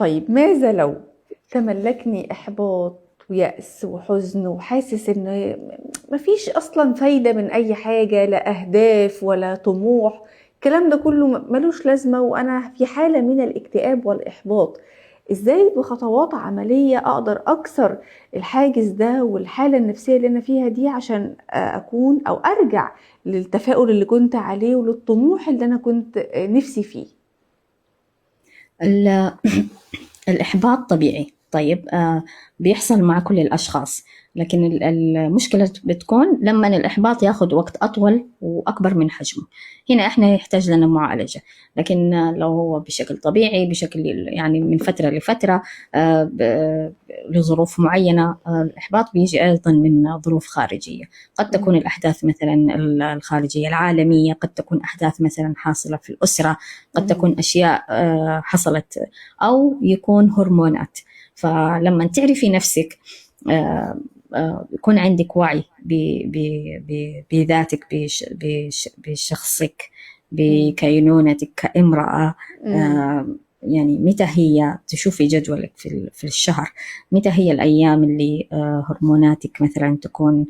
طيب ماذا لو تملكني إحباط ويأس وحزن وحاسس إن مفيش أصلا فايدة من أي حاجة، لا أهداف ولا طموح، الكلام ده كله ملوش لازمة، وأنا في حالة من الاكتئاب والإحباط. إزاي بخطوات عملية أقدر أكسر الحاجز ده والحالة النفسية اللي أنا فيها دي عشان أكون أو أرجع للتفاؤل اللي كنت عليه وللطموح اللي أنا كنت نفسي فيه؟ الإحباط طبيعي. طيب بيحصل مع كل الأشخاص، لكن المشكلة بتكون لما الإحباط ياخذ وقت أطول وأكبر من حجمه. هنا إحنا يحتاج لنا معالجة. لكن لو هو بشكل طبيعي، بشكل يعني من فترة لفترة، لظروف معينة، الإحباط بيجي أيضا من ظروف خارجية. قد تكون الأحداث مثلا الخارجية العالمية، قد تكون أحداث مثلا حاصلة في الأسرة، قد تكون أشياء حصلت، أو يكون هرمونات. فلما تعرفي نفسك، يكون عندك وعي بذاتك، بشخصك، بكينونتك كامرأة. يعني متى هي تشوفي جدولك في الشهر، متى هي الأيام اللي هرموناتك مثلا تكون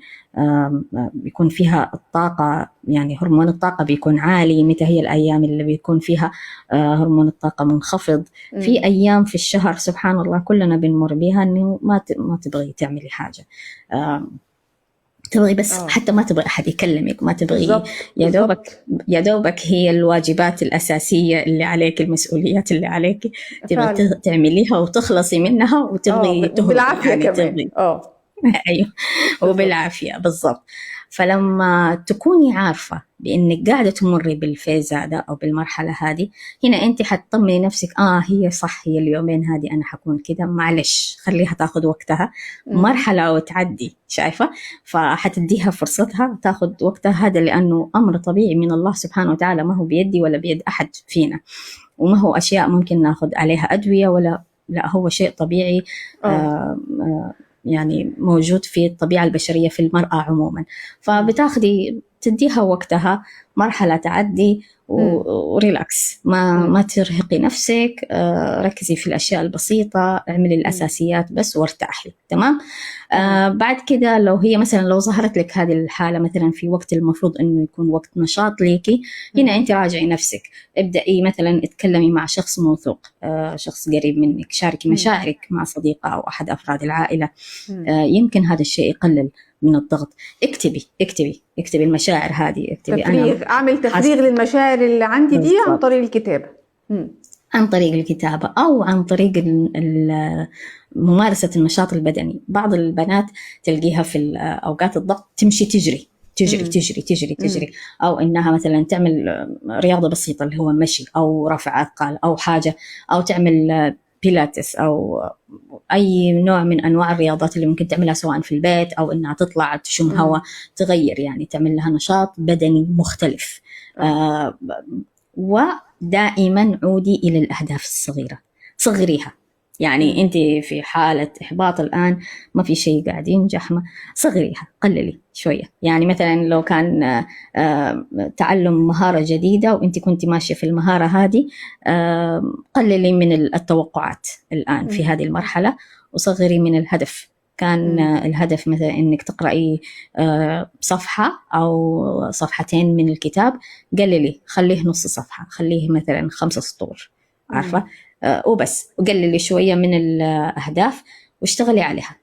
بيكون فيها الطاقة، يعني هرمون الطاقة بيكون عالي، متى هي الأيام اللي بيكون فيها هرمون الطاقة منخفض. في أيام في الشهر سبحان الله كلنا بنمر بيها إنه ما تبغي تعملي حاجة، تبغي بس حتى ما تبغي أحد يكلمك، ما تبغي، يا دوبك هي الواجبات الأساسية اللي عليك، المسؤوليات اللي عليك تبغي تعمليها وتخلصي منها وتبغي تهربي بالعافية يعني كمان. أيوه وبالعافية بالضبط. فلما تكوني عارفة بأنك قاعدة تمري بال phase هذا أو بالمرحلة هذه، هنا أنت حتطمني نفسك، هي صح، هي اليومين هذه أنا حكون كده، معلش خليها تاخذ وقتها، مرحلة وتعدي، شايفة؟ فحتديها فرصتها تاخذ وقتها. هذا لأنه أمر طبيعي من الله سبحانه وتعالى، ما هو بيدي ولا بيد أحد فينا، وما هو أشياء ممكن ناخذ عليها أدوية ولا لا، هو شيء طبيعي يعني موجود في الطبيعة البشرية في المرأة عموما. فبتاخدي تديها وقتها، مرحلة تعدي و relax، ما ترهقي نفسك، ركزي في الأشياء البسيطة، اعملي الأساسيات بس وارتاحي. تمام. بعد كده لو هي مثلا لو ظهرت لك هذه الحالة مثلا في وقت المفروض إنه يكون وقت نشاط ليكي، هنا أنت راجعي نفسك، ابدأي مثلا اتكلمي مع شخص موثوق، شخص قريب منك، شاركي مشاعرك مع صديقة أو أحد أفراد العائلة. يمكن هذا الشيء يقلل من الضغط. اكتبي اكتبي اكتبي المشاعر هذه، اكتبي. تفريغ، أنا أعمل تفريغ للمشاعر اللي عندي دي عن طريق الكتابة. عن طريق الكتابة أو عن طريق ممارسة النشاط البدني. بعض البنات تلقيها في أوقات الضغط تمشي تجري تجري تجري تجري تجري، أو إنها مثلا تعمل رياضة بسيطة اللي هو مشي أو رفع أثقال أو حاجة، أو تعمل بيلاتس أو أي نوع من أنواع الرياضات اللي ممكن تعملها سواء في البيت أو إنها تطلع تشم هواء، تغير يعني تعمل لها نشاط بدني مختلف. ودائما عودي إلى الأهداف الصغيرة، صغريها. يعني أنت في حالة إحباط الآن، ما في شيء قاعد ينجح، صغريها، قللي شوية. يعني مثلا لو كان تعلم مهارة جديدة وأنت كنت ماشية في المهارة هذه، قللي من التوقعات الآن في هذه المرحلة، وصغري من الهدف. كان الهدف مثلا إنك تقرأي صفحة أو صفحتين من الكتاب، قللي، خليه نص صفحة، خليه مثلا 5 سطور، عارفة؟ وبس، وقللي شوية من الأهداف واشتغلي عليها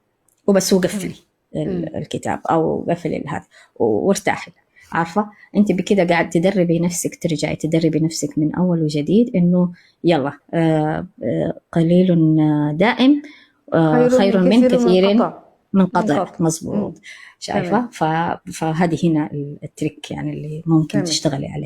وبس، وقفلي الكتاب أو قفلي هذا وارتاحي. عارفة أنت بكده قاعد تدربي نفسك، ترجعي تدربي نفسك من أول وجديد إنه يلا قليل دائم خير من كثير منقطع. مزبوط. شايفة؟ فهذه هنا التريك يعني اللي ممكن تشتغلي عليه.